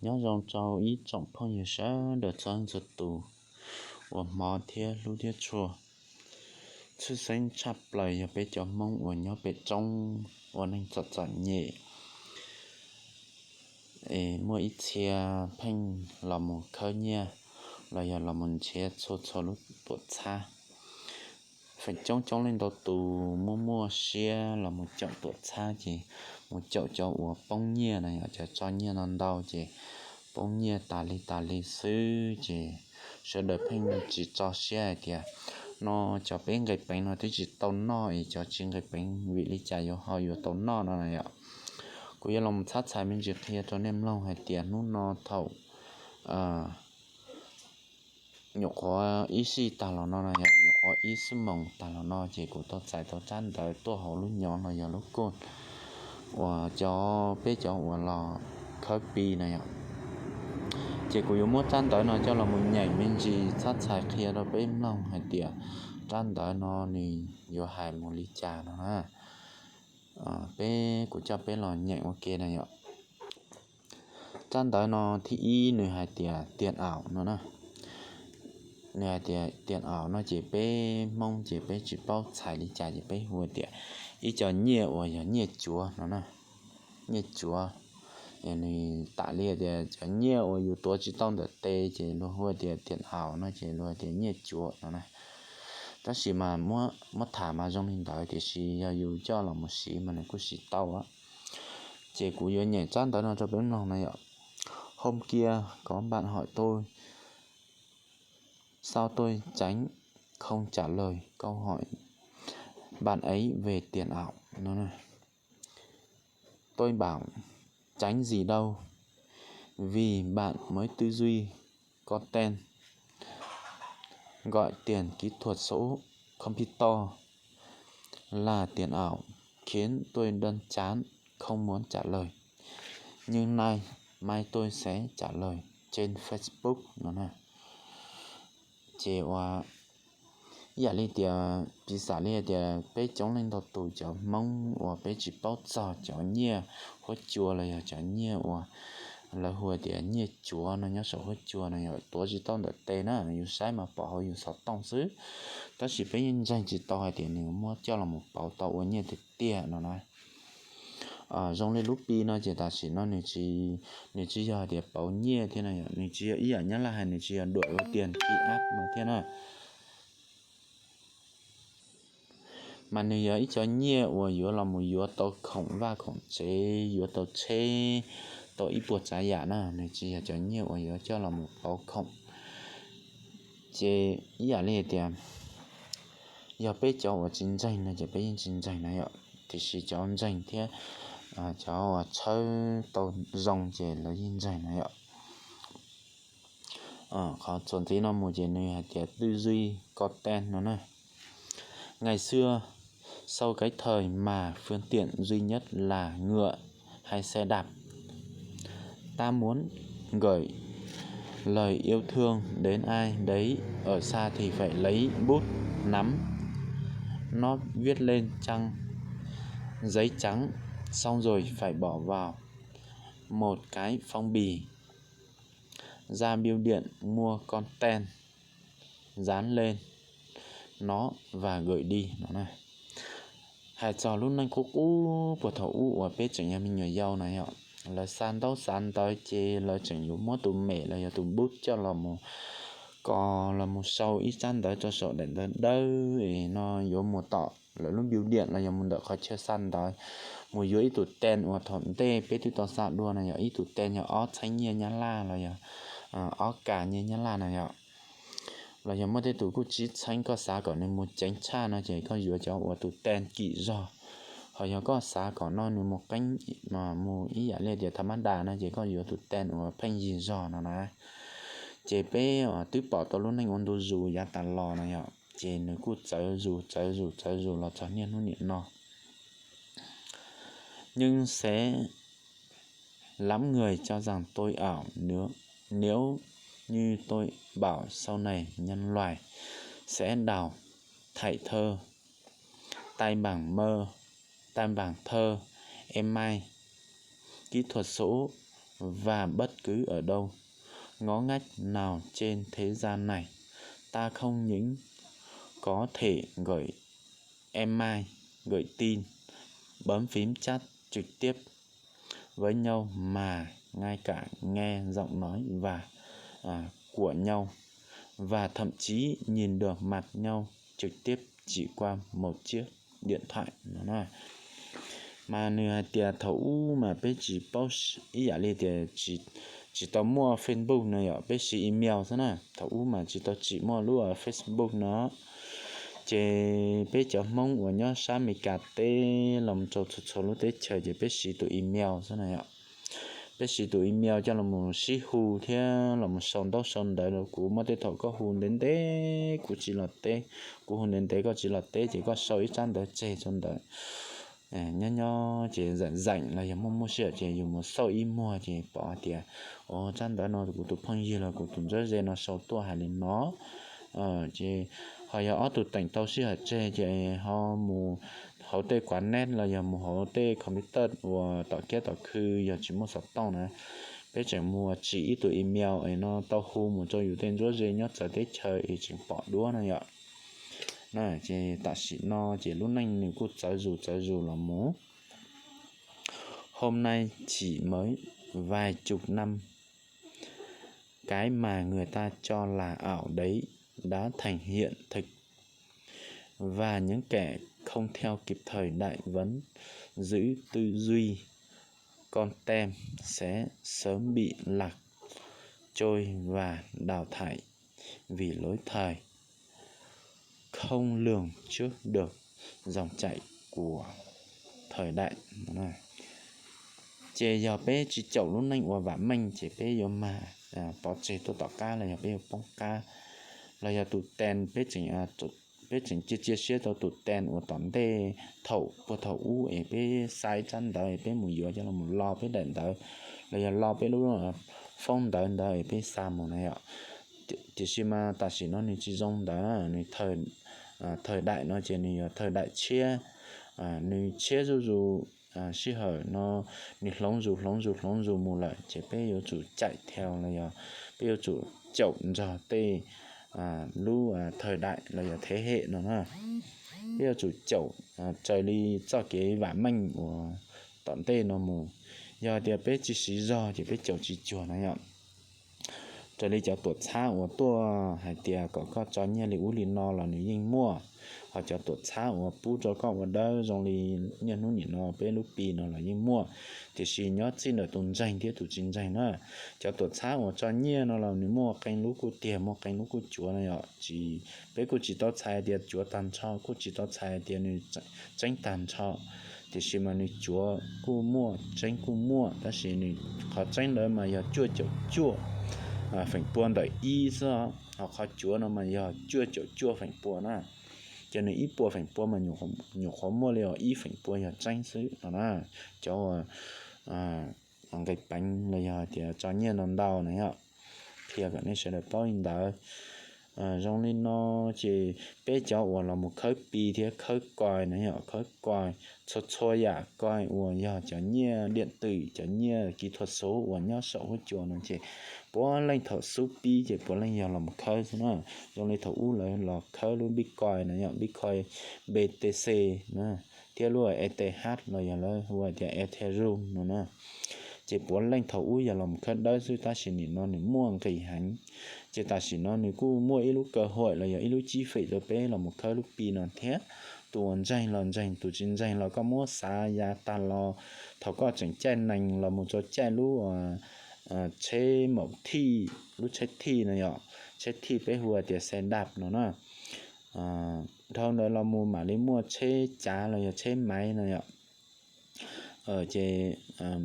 Nyob zoo rau ib tsoom phooj ywg sawv daws txhua leej txhua tus uas hmov thiab hlub thiab tshua. Tshwj xeeb tshaj plaws yog peb cov Hmoob uas nyob pem roob ua neej txom txom nyem, es muaj ib txhia pheej los mus khawb nyiaj los yog los mus nrhiav txhua txhua lub tuam txhab. Feem coob coob leej ntau tus muaj muaj siab los mus caum tuam txhab ces mus caum cov uas poob nyiaj no yom, cov tso nyiaj no ntau ces poob nyiaj tas li tas li xwb ces sawv daws pheej tsis tso siab hais tias no cov peb nqis peev no twb tsis tau noj es cov tsis nqis peev vim li cas yuav ho yuav tau noj no na yom. Kuv yuav los mus txhab txhais me ntsis qhia rau nej mloog hais tias hnub no thaum nyuam qhuav ib sij tag los no na yom, nyuam qhuav ib xuab moos tag los no ces kuv tau txais tau tsab ntawv tuaj hauv lub nyob los yog lub koj uas cov peb cov uas los khawb Pi na yom. Ces kuv yuav muab tsab ntawv no coj los mus nyeem me ntsis txhab txhais qhia rau peb mloog hais tias tsab ntawv no nws yuav hais mus li cas no na. Peb, kuv coj peb los nyeem ua ke na yom. Tsab ntawv no thib ib nws hais tias tiam aum no na. Nws hais tias tiam aum no ces peb Hmoob ces peb tsis paub txhais li cas ces peb hu tias ib co nyiaj uas yog nyiaj cuav no na. Nyiaj cuav, nws tam li tias cov nyiaj uas yus tuav tsis tau ntawm tes ces luag hu tias tiam aum no ces luag tias nyiaj cuav no na. Tab sis mas muab tham mas zoo li ntawd tiam sis yog yus coj los mus siv mas nws kuj siv tau. Ces kuv yuav nyeem tsab ntawv no rau peb mloog na yom. Hôm kia có bạn hỏi tôi, sao tôi tránh không trả lời câu hỏi bạn ấy về tiền ảo? Tôi bảo tránh gì đâu, vì bạn mới tư duy có tên gọi tiền kỹ thuật số computer là tiền ảo khiến tôi đơn chán không muốn trả lời. Nhưng nay mai tôi sẽ trả lời trên Facebook no na. Ces ua ib yam li tias piv xam li tias peb coob leej ntau tus cov Hmoob uas peb tsis paub txog cov nyiaj huab cua los yog cov nyiaj uas lawv hu tias nyiaj cuav no nyob saum huab cua no yog tuav tsis tau ntawm tes na, yus saib mas pom hauv yus xov tooj xwb. Tab sis peb yeej ntseeg tsis tau hais tias nws muab coj los mus pauv tau ua nyiaj tiag tiag no na. Zoo li lub Pi no ces tam sim no nws tsis yog hais tias pauv nyiaj thiab no, nws tsis yog ib yam Nyab Laj hais nws tsis yog duam ua tiag ki ab no thiab na. Mas nws yog ib cov nyiaj uas yuav los mus yuav tau khoom vaj khoom tsev, yuav tau tsheb, tau ib puas tsav yam na, nws tsis yog cov nyiaj uas yuav coj los mus pauv khoom. Ces ib yam li tias yog peb cov uas tsis ntseeg no ces peb yeej tsis ntseeg na yom, tiam sis cov ntseeg thiab cov uas tshawb tau zoo ces lawv yeej ntseeg na yom. Qhov txuas ntxiv no mus ces nws hais tias tư duy có tên no na. Ngày xưa, sau cái thời mà phương tiện duy nhất là ngựa hay xe đạp, ta muốn gửi lời yêu thương đến ai đấy, ở xa thì phải lấy bút nắm, nó viết lên trang giấy trắng, xong rồi phải bỏ vào một cái phong bì, ra bưu điện mua con ten, dán lên nó và gửi đi no na. Hais txog lub neej qub qub puag thaum ub uas peb tseem yog me nyuam yaus na yom, lawv xa ntaub xa ntawv ces lawv tseem yuav muab tus mem los yog tus npub coj los mus kos los mus sau ib tsab ntawv rau saum daim ntawv dawb no yuav mus tom lawv lub bưu điện los yog mus ntawm qhov chaw xa ntawv, mus yuav ib tus ten uas thaum ntej peb twb tau xa dua no yog ib tus ten yog ob txheeb nyiaj Nyab Laj los yog ob kas nyiaj Nyab Laj no yom. Los yog muaj tej tus kuj tsib txheeb, koj xav kom nws mus ceev tshaj no ces koj yuav cov uas tus ten kim zog. Ho yog koj xav kom no nws mus qeeb, mus ib yam li tias tha mab das no ces koj yuav tus ten uas pheej yig zog no na. Ces peb twb pom tau lub neej ua ntu zus yav tas los no yom, ces nws kuj txawv zus txawv zus txawv zus los txog niaj hnub niam no. Nhưng sẽ lắm người cho rằng tôi ảo nếu, nếu như tôi bảo sau này nhân loại sẽ đào thải thơ, tay bảng mơ, tay bảng thơ, email, kỹ thuật số, Và bất cứ ở đâu, ngõ ngách nào trên thế gian này, ta không những có thể gửi email, gửi tin, bấm phím chat trực tiếp với nhau mà ngay cả nghe giọng nói và à, của nhau và thậm chí nhìn được mặt nhau trực tiếp chỉ qua một chiếc điện thoại. Mas nws hais tias thaum ub mas peb tsis paub, ib yam li tias tsis tau muaj Facebook no yom, peb siv email xwb na. Thaum ub mas tsis tau tsim muaj lub Facebook no, ces peb cov Hmoob uas nyob sab Amelikas teb los mus rau txhua txhua lub teb chaws ces peb siv tus email xwb na yom. Peb siv tus email coj los mus sib hu thiab los mus sau ntaub sau ntawv rau kuv. Muaj tej thaum koj hu ntev ntev kuv tsis los teb, kuv hu ntev ntev koj tsis los teb ces koj sau ib tsab ntawv tseg rau ntawd. Nyob nyob ces zeem zeem los yog muaj muaj sij hawm ces yus mus xauj ib muag ces pom hais tias, o, tsab ntawv no kuv tus phooj ywg los kuv tus ntsuab ze no sau tuaj hais li no. Ces ho yog ob tug teem tau sij hawm tseg ces ho mus hauv tej kuav net los yog mus hauv tej computer uas tom kiab tom khw yog tsis muaj xov tooj na, peb tseem mus tsim ib tug email es no tau hu mus rau yus tej ntsuab ze nyob txawv teb chaws es tseem pom duab no yom. Ces tam sim no ces lub neej nws kuj txawv zus txawv zus los mus. Hôm nay chỉ mới vài chục năm, cái mà người ta cho là ảo đấy đã thành hiện thực. Và những kẻ không theo kịp thời đại vẫn giữ tư duy con tem sẽ sớm bị lạc trôi và đào thải vì lỗi thời không lường trước được dòng chảy của thời đại. Ces yog peb tsis caum lub neej uas vam meej ces peb yuav mag pov tseg tuaj tom qab los yog peb yuav poob qab. Los yog tus ten, peb tseem cia cia siab rau tus ten uas tom ntej, thaum puag thaum ub es peb xa ib tsab ntawv es peb mus yuav coj los mus lo peb daim ntawv los yog lo peb lub foob ntawv ntawd es peb xa mus na yom. Tiam sis mas tam sim no nws tsis zoo ntawd, nws thời đại no ces nws yog thời đại tshiab, nws tshiab zuj zus. Sij hawm no nws hloov zus hloov zus hloov zus mus lawm ces peb yuav tsum chạy theo los yog peb yuav tsum caum nrog tej lub thời đại los yog thế hệ no na. Peb yuav tsum caum raws li txoj kev vam meej uas tom ntej no mus. Yog tias peb tsis siv zog ces peb caum tsis cuag na yom. Raws li cov tuam txhab uas tuaj hais tias kom koj tso nyiaj li ub li no los nws yeej muaj, ho cov tuam txhab uas pub rau koj ua dawb zoo li niaj hnub nim no peb lub Pi no los yeej muaj. Tiam sis nyob txij ntawm tus ntseeg thiab tus tsis ntseeg na. Cov tuam txhab uas tso nyiaj no los nws muaj qee lub kuj tiag muaj qee lub kuj cuav no yom. Tsis, peb kuj tsis tau txhais tias cuav tag nrho, kuj tsis tau txhais tias nws tseeb tag nrho. Tiam sis mas nws cuav kuj muaj, tseeb kuj muaj, tab sis nws qhov tseeb ntawd mas yog cuaj caum cuaj feem pua ntawm ib xwb, ho qhov cuav no mas yog cuaj caum cuaj feem pua na. Ces nws ib puas feem pua mas nyuam qhuav muaj li ib feem pua yog tseeb xwb no na. Cov uas nqis peev los yog tias tso nyiaj no ntau na yom. Qhia kom nej sawv daws paub li ntawd. Zoo li no ces peb cov uas los mus khawb Pi thiab khawb koi na yom, khawb koi, txhua txhua yam koi uas yog cov nyiaj điện tử, cov nyiaj kỹ thuật số uas nyob saum huab cua no ces puav leej thaum xub pib ces puav leej yog los mus khawb xwb na. Zoo li thaum ub lawv los khawb lub Bitcoin na yom, Bitcoin B T C na, thiab lub E T H los yog lawv hu tias Ethereum no na. Ces puav leej thaum ub yog los mus khawb dawb xwb, tab sis nim no nws muaj nqis heev. Ces tam sim no nws kuj muaj ib lub cơ hội los yog ib lub cib fem rau peb los mus khawb lub Pi no thiab. Tus uas ntseeg los ntseeg, tus tsis ntseeg los koj muab xav ya tag los thaum koj tseem caij nees los mus rau caij lub tsheb maum thij, lub tsheb thij no yom, tsheb thij peb hu tias xe đạp no na. Dhau ntawd los mus mam li muaj tsheb cav los yog tsheb máy no yom. Ces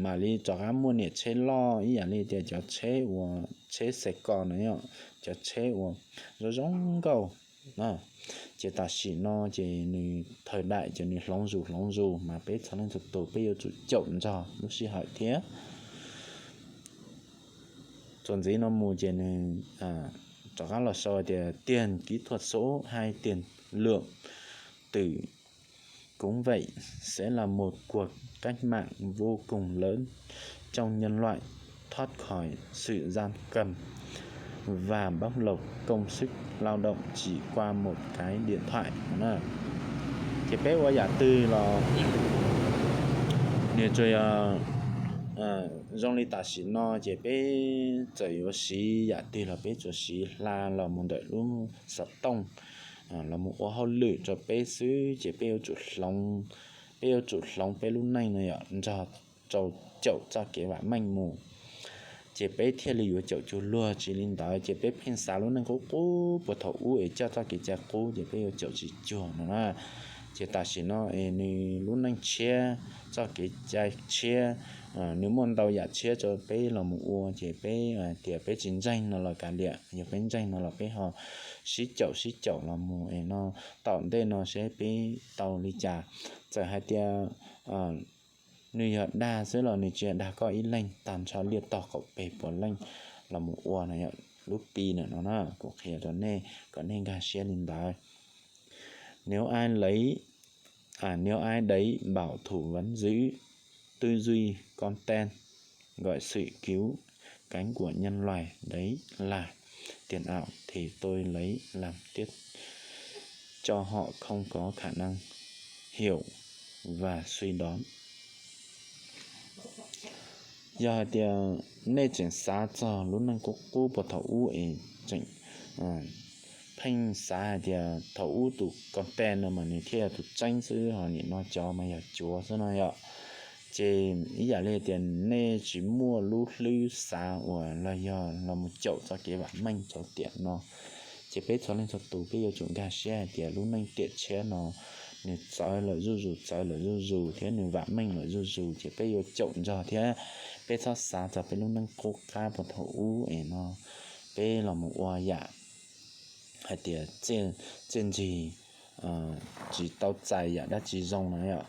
mam li rov qab muaj niam tsheb loj ib yam li tias cov tsheb uas tsheb xe ko no yom, cov tsheb uas zoo zoo nkauj. Ces tam sim no ces nws thời đại ces nws hloov zus hloov zus mas peb txhua leej txhua tus peb yuav tsum caum nrog lub sij hawm thiab. Txuas ntxiv no mus ces nws rov qab los sau tias tiền kỹ thuật số hay tiền lượng tử cũng vậy, sẽ là một cuộc cách mạng vô cùng lớn trong nhân loại. thoát khỏi sự giam cầm và bóc lột công sức lao động chỉ qua một cái điện thoại. Ces peb ua yam twg los nws tsuas yog zoo li tam sim no ces peb txawm yuav siv yam twg los peb tsuas siv hla los mus ntawm lub xov tooj los mus ua hauj lwm rau peb xwb ces peb yuav tsum hloov, peb yuav tsum hloov peb lub neej no yom nrog rau caum txoj kev vam meej mus. Ces peb thiaj li yuav caum cuag luag, tsis li ntawd ces peb pheej xav lub neej qub qub puag thaum ub es coj txoj kev cai qub ces peb yuav caum tsis cuag no na. Ces tam sim no es nws lub neej tshiab, txoj kev cai tshiab, nws muaj ntau yam tshiab rau peb los mus ua ces peb tias peb tsis ntseeg no los kav liam, yog peb ntseeg no los peb ho sib caum sib caum los mus es no tom ntej no seb peb tau li cas. Txawm hais tias nws yog dag xwb los nws tsis yog dag koj ib leeg, tag nrho liaj tog qaum peg puav leej los mus ua no yom. Lub pi ntawm no na kuv qhia rau nej kom nej nkag siab li ntawd. Nếu ai lấy, à, nếu ai đấy bảo thủ vẫn giữ tư duy con ten, gọi sự cứu cánh của nhân loại đấy là tiền ảo thì tôi lấy làm tiếc cho họ không có khả năng hiểu và suy đoán. Yog hais tias nej tseem xav txog lub neej qub qub puag thaum ub es tseem pheej xav hais tias thaum ub tus koos tes no mas nws thiaj yog tus tseeb xwb, ho nim no cov mas yog cuav xwb no yom. Ces ib yam li tias nej tsis muaj lub hlwb xav uas los yog los mus caum txoj kev vam meej rau tiam no, ces peb txhua leej txhua tus peb yuav tsum nkag siab hais tias lub neej tiam tshiab no nws txawv lawm zuj zus, txawv lawm zuj zus thiab nws vam meej lawm zuj zus, ces peb yuav caum nrog thiab peb txhob xav txog peb lub neej qub qab puag thaum ub es no peb los mus ua yam hais tias txiaj ntsig tsis tau txais yam dab tsi zoo na yom.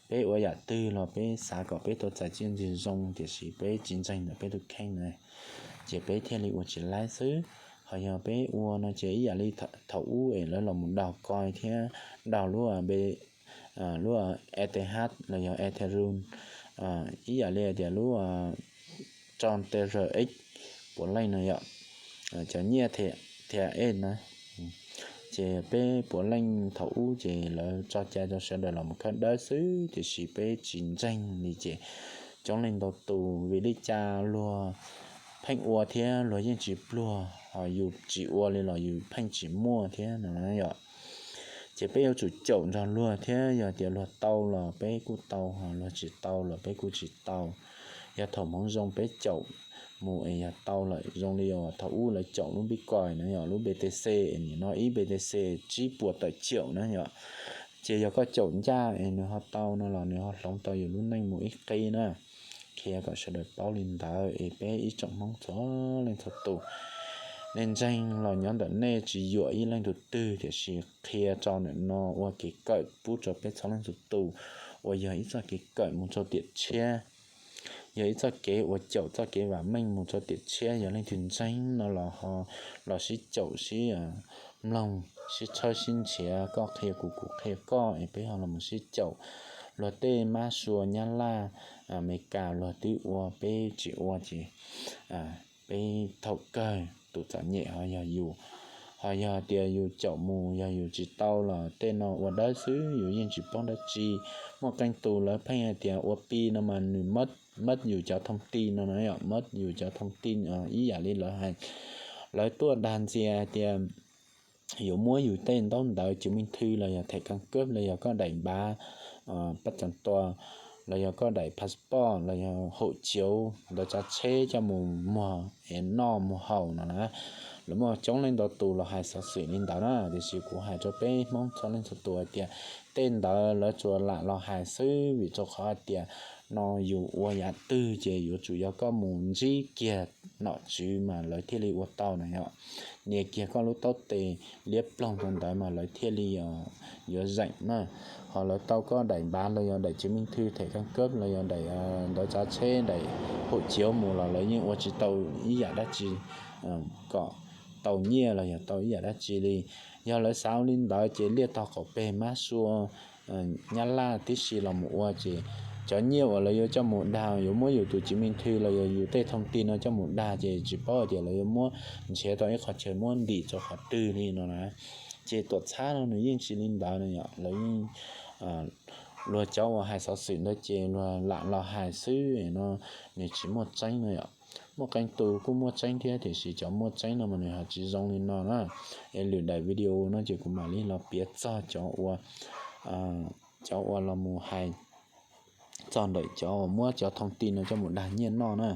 Peb ua yam twg los peb xav kom peb tau txais txiaj ntsig zoo, tiam sis peb tsis ntseeg ntawm peb tus kheej na, ces peb thiaj li ua tsis laib xwb. Ho yog peb ua no ces ib yam li thaum ub es lawv los mus daug coin thiab daug lub, lub E T H los yog Ethereum, ib yam li tias lub Tron T R X puav leej no yom, cov nyiaj thiab ej na. Ces peb puav leej thaum ub ces lawv tso cai rau sawv daws los mus khawb dawb xwb, tiam sis peb tsis ntseeg li ces coob leej ntau tus vim li cas luag pheej ua thiab luag yeej tsis pluag, ho yus tsis ua li los yus pheej tsis muaj thiab no yom. Ces peb yuav tsum caum nrog luag thiab yog tias luag tau los peb kuj tau, ho luag tsis tau los peb kuj tsis tau. Yog thaum hmoov zoo peb caum mus es yog tau lawm zoo li thaum ub lawv caum lub Bitcoin na yom, lub B T C es nim no ib B T C tsib puas tawm caum na yom. Ces yog koj caum ncaj es nws ho tau no los nws ho hloov tau yus lub neej mus ib qib na. Qhia kom sawv daws paub li ntawd es peb ib tsoom Hmoob txhua leej txhua tus, nej ntseeg los nyob ntawm nej, tsis yuam ib leej tus twg, tiam sis qhia tso ntawm no ua kev kawm pub rau peb txhua leej txhua tus uas yog ib txoj kev kawm mus rau tiam tshiab, yog ib txoj kev uas caum txoj kev vam meej mus rau tiam tshiab. Yog leej twg ntseeg no los ho los sib caum sib mloog, sib tshawb sib nrhiav, koj qhia kuv kuv qhia koj es peb ho los mus sib caum. Luag tej Mab Sua Nyab Laj Amelikas luag twb ua, peb tsis ua ces peb thaum kawg tus txom nyem ho yog yus. Ho yog tias yus caum mus yog yus tsis tau los tej no ua dawb xwb, yus yeej tsis poob dab tsi. Muaj qee tus lawv pheej hais tias ua pi no mas nws mab yus cov thoob ti no na yom, mab yus cov thoob ti ib yam li lawv hais. Lawv tuaj dag ntxias hais tias yuav muab yus tej ntaub ntawv chứng minh thư los yog thẻ căn cước los yog koj daim npav pab tsav tua los yog koj daim passport los yog hộ chiếu, ntawv tsav tsheb coj mus muag es noj mus haus no na. Lawv muaj coob leej ntau tus los hais xov xwm li ntawd na, tiam sis kuv hais rau peb Hmoob txhua leej txhua tus hais tias tej ntawd lawv tsuas lam los hais xwb, vim rau qhov hais tias no yus ua yam twg ces yuav tsum yog koj mus ntsib kiag nom tswv mas lawv thiaj li ua tau na yom. Nias kiag koj lub taub tes liab ploog rau ntawd mas lawv thiaj li yuav zeem na. Ho lawv tau koj daim npav los yog daim chứng minh thư, thẻ căn cước los yog daim ntawv tsav tsheb, daim hộ chiếu mus los lawv yeej ua tsis tau ib yam dab tsi kom tau nyiaj los yog tau ib yam dab tsi li. Yog lawv xav ua li ntawd ces liaj tog qaum peg Mab Sua Nyab Laj tib si los mus ua ces cov nyiaj uas lawv yuav coj mus dag, yuav muab yus tus chiv me thw los yog yus tej thoob ti no coj mus dag ces tsis paub tias lawv yuav muab nrhiav tau ib qhov chaw muab ntim rau qhov twg li no na. Ces tuam txhab no nws yeej tsis li ntawd no yom, lawv yeej, luag cov uas hais xov xwm ntawd ces luag lam los hais xwb no, nws tsis muaj tseeb no yom. Muaj qee tus kuj muaj tseeb thiab tiam sis cov muaj tseeb no mas nws ho tsis zoo li no na. Es lwm daim video no ces kuv mam li los piav txog cov ua, cov uas los mus hais txog ntawm cov uas muab cov thoob ti no coj mus dag nyiaj noj na.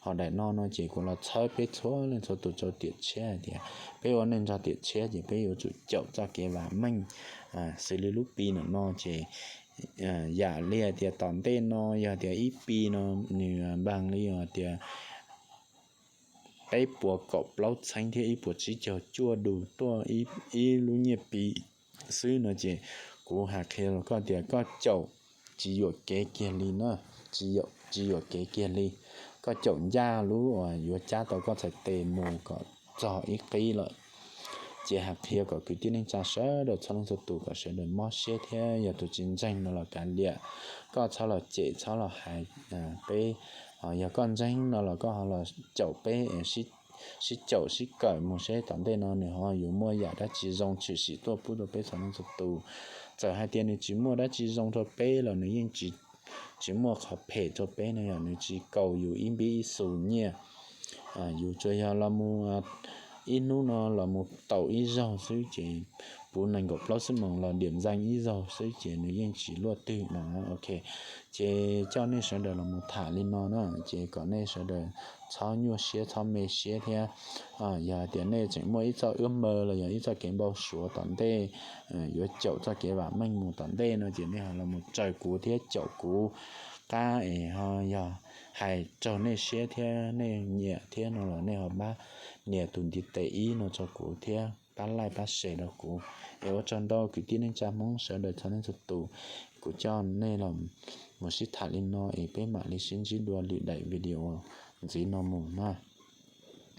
Ho daim no no ces kuv los txhawb peb txhua leej txhua tus rau tiam tshiab hais tias peb ua neej nrog tiam tshiab ces peb yuav tsum caum txoj kev vam meej. Xws li lub Pi no no ces yam li hais tias tom ntej no yog tias ib Pi no nws npaag li tias peb puas kaum plaub txheeb thiab ib puas tsib caug cuaj du tuaj ib lub nyiaj Pi xwb no ces kuv hais qhia rau koj tias koj caum tsis yuam kev kiag li na, tsis yuam kev kiag li. Koj caum ncaj lub uas yuav cab tau koj txhais tes mus kom txog ib qib lawm. Ces hais qhia kom kwv tij neej tsa sawv daws txhua leej txhua tus kom sawv daws mob siab thiab yog tus tsis ntseeg no los kav liam, koj txhob los cem txhob los hais peb. Yog koj ntseeg no los koj ho los caum peb, sib caum sib kawm mus seb tom ntej no nws ho yuav muaj yam dab tsi zoo tshwm sim tuaj pub rau peb txhua leej txhua tus. Txawm hais tias nws tsis muaj dab tsi zoo rau peb los nws yeej tsis muaj qhov phem rau peb no yog nws tsis kaus yus ib npib ib xus nyiaj. Yus tsuas yog los mus ib hnub no los mus taus ib zaug xwb ces puv nees nkaum plaub xuab moos los diam ntxees ib zaug xwb ces nws yeej tsis luaj twg no. Ok, ces coj nej sawv daws los mus tham li no na, ces kom nej sawv daws txhob nyuaj siab txhob me siab thiab. Yog tias nej tseem muaj ib txoj ub maw los yog ib txoj kev npau suav tom ntej yuav caum txoj kev vam meej mus tom ntej no ces nej ho los mus raws kuv thiab caum kuv qab es ho yog hais raug nej siab thiab nej nyiam thiab no los nej ho pab nias tus ntiv tes ib no rau kuv thiab pab like pab share rau kuv. Es ua tsaug ntau kwv tij neej tsa Hmoob sawv daws txhua leej txhua tus, kuv coj nej los mus sib tham li no es peb mam li sib ntsib dua lwm daim video ntxiv no mus na.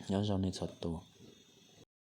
Nyob zoo nej txhua tus.